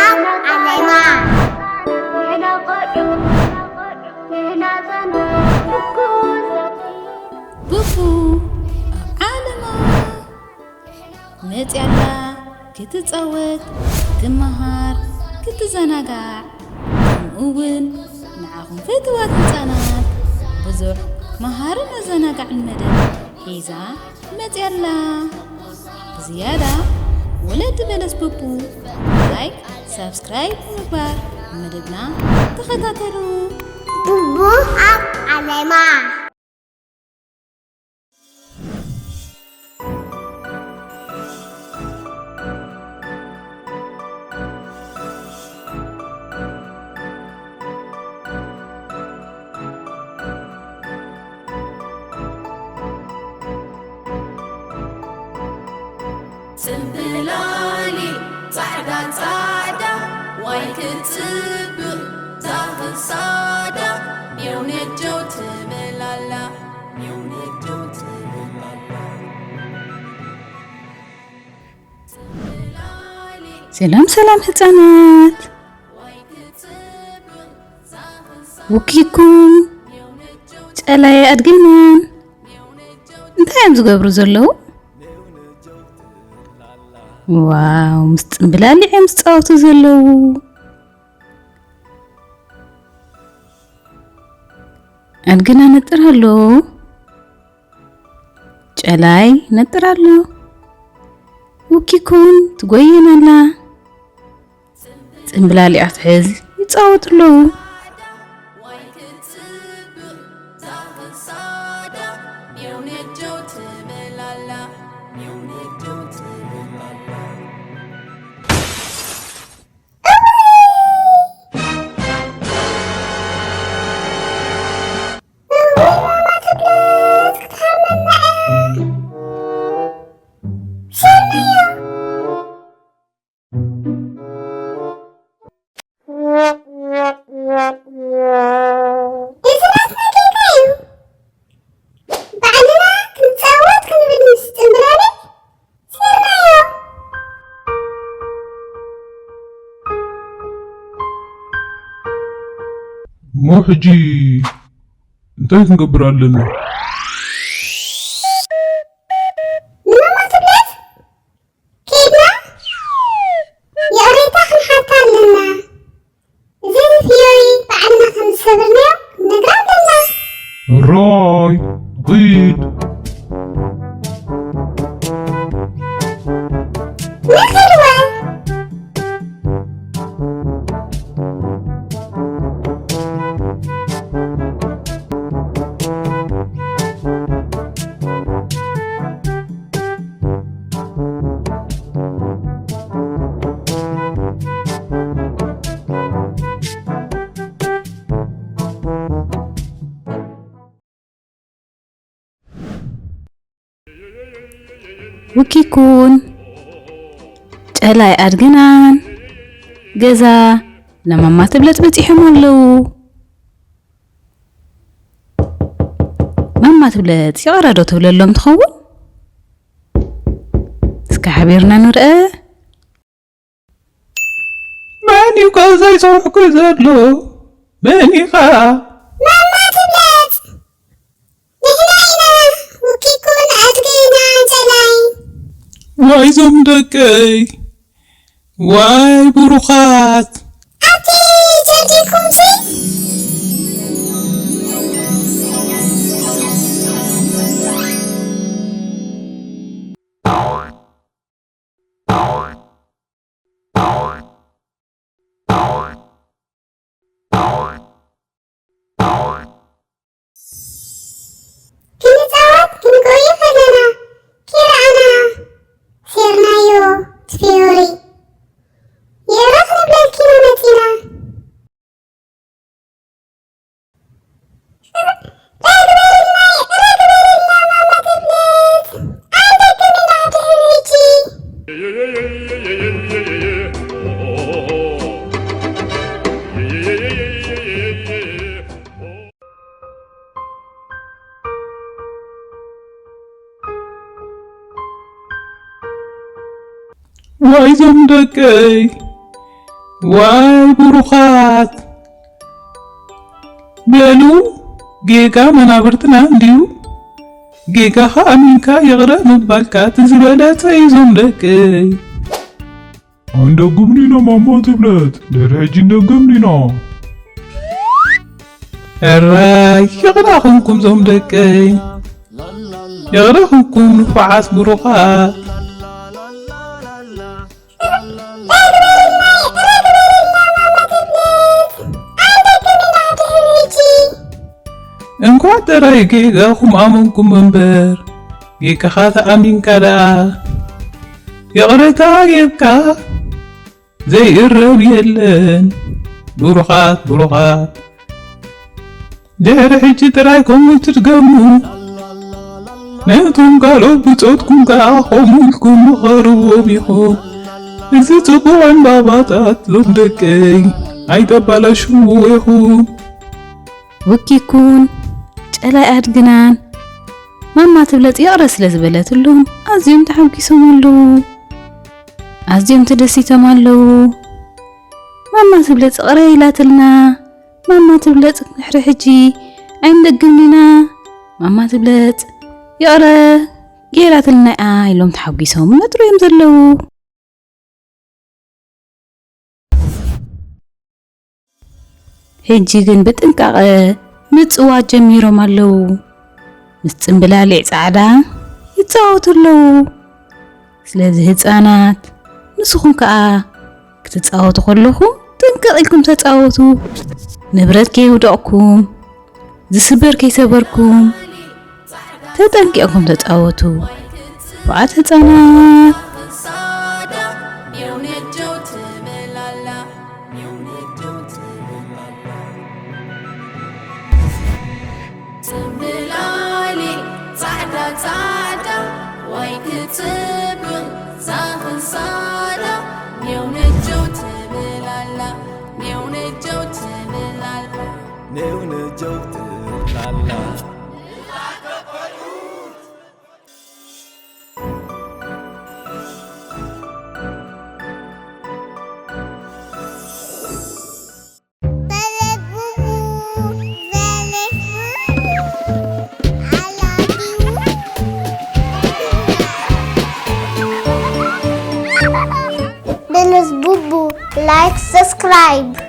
ኣብ ዓለማ። ቡቡ ኣብ ዓለማ መጽያላ ክትጻወት፣ ክትመሃር፣ ክትዘናጋዕ፣ ከምኡ እውን ንዓኹም ፍትዋት ህጻናት ብዙሕ መሃርን ኣዘናጋዕን መደብ ሒዛ መጽያላ። ብዝያዳ ወለዲ በለስ ቡቡ ላይክ፣ ሳብስክራይብ ብምግባር መደብና ተኸታተሉ። ቡቡ ኣብ ዓለማ። ጽምብላሊ ጻዕዳ ጻዕዳ ዋይ ክትጽብቕ ዛኽሳዳ ኔው ነጀው ትብል ኣላ፣ ኔው ነጀው ትብል ኣላ። ጽምብላሊ ሰላም ሰላም ህጻናት፣ ውኪኩም ጨላይ ኣድግናን እንታይ እዮም ዝገብሩ ዘለዉ? ዋው፣ ምስ ጽምብላሊዕ እዮም ዝጻወቱ ዘለዉ። ኣድግና ነጥር ኣሎ። ጨላይ ነጥር ኣሎ። ውኪኩን ትጎየን ኣላ። ጽምብላሊዕ ክትሕዝ ይጻወቱ ኣለዉ። እዚ ናትና ጌጋ እዩ። ባዕልና ክንጻወት ክንብል ምስ ጽምብላሊዕ ሴርናዮ። እሞ ሕጂ እንታይ ክንገብር ኣለና? ንማማ ትብለት ከይድና ይቕሬታ ክንሓታ ኣለና። እዚ ፊዮሪ ባዕልና ከም ዝሰበርናዮ ክንነግራ ኣለና። ራይ ዲድ ንኸድዋ። ውኪኩን ጨላይ ኣድግናን ገዛ ንማማ ትብለጽ በጺሖም ኣለዉ። ማማ ትብለጽ ይቕረ ዶ ትብለሎም ትኸውን? እስከ ሓቢርና ንርአ። መን እዩ ከ ዘይሰምዕኩ ዘሎ? መን እዩ ኸ? ማማ ትብለጽ። ንሕና ኢና ውኪኩን ኣድግና ጨላይ። ዋይ ዞም ደቀይ፣ ዋይ ብሩኻት። ኣቲ ጀዲድኩምሲ? ክንጻወት ክንጎዪ ከለና ከይረኣና ሴርናዮ እቲ ፊዮሪ። የዕረ ክንብለልኪ ኢና መጺና። ረግበልና፣ ረግበልና ማማ ትብለጽ። ኣይደግም ኢና ድሕሪ ሕጂ። ዋይ ዞም ደቀይ፣ ዋይ ብሩኻት በሉ፣ ጌጋ መናብርትና እንድዩ። ጌጋኻ ኣሚንካ ይቕረ ምባልካ እቲ ዝበለጸ እዩ ዞም ደቂ። እንደግም ዲና ማማ ትብለት፣ ድሕሪ ሕጂ እንደግም ዲና። እራይ ይቕረ ኹንኩም ዞም ደቀይ፣ ይቕረ ኹንኩም ንፉዓት ብሩኻት። እንኳዕ ጥራይ ጌጋኹም ኣመንኩም እምበር፣ ጌጋኻ ተኣሚንካ ደኣ ይቕረታ ጌርካ ዘይእረም የለን። ብሩኻት ብሩኻት፣ ድሕሪ ሕጂ ጥራይ ከምኡ ትድገሙ። ነቶም ካልኦት ብጾትኩም ከኣ ከምኡ ኢልኩም ምኸርዎም ኢኹም። እዚ ጽቡቕ ዕምባባታት ዞም ደቀይ ኣይተባላሽውዎ ኢኹም። ውኪኩን ጨላይ ኣድግናን ማማ ትብለጽ ይቕረ ስለ ዝበለትሎም ኣዝዮም ተሓጒሶም ኣለዉ። ኣዝዮም ተደሲቶም ኣለዉ። ማማ ትብለጽ ይቕረ ኢላትልና። ማማ ትብለጽ ድሕሪ ሕጂ ኣይንደግምን ኢና። ማማ ትብለጽ ይቕረ ገይራትልና እያ ኢሎም ተሓጒሶም ነጥሩ እዮም ዘለዉ። ሕጂ ግን ብጥንቃቐ ምጽዋት ጀሚሮም ኣለዉ። ምስ ጽምብላሊዕ ጻዕዳ ይጻወቱ ኣለዉ። ስለዚ ህጻናት፣ ንስኹም ከኣ ክትጻወቱ ከለኹም ጥንቅቕ ኢልኩም ተጻወቱ። ንብረት ከየውደቕኩም፣ ዝስበር ከይሰበርኩም ተጠንቂቕኩም ተጻወቱ። ብዓት ህጻናት። ጽምብላሊ ጻዕዳ ጻዕዳ ዋይ ክጽብቕ ዛኽሳዳ ኔው ነጀው ትብል ኣላ ኔው ነጀው ትብል ኣላ ኔው ነጀው ትብል ኣላ። Benes Bubu, like, subscribe.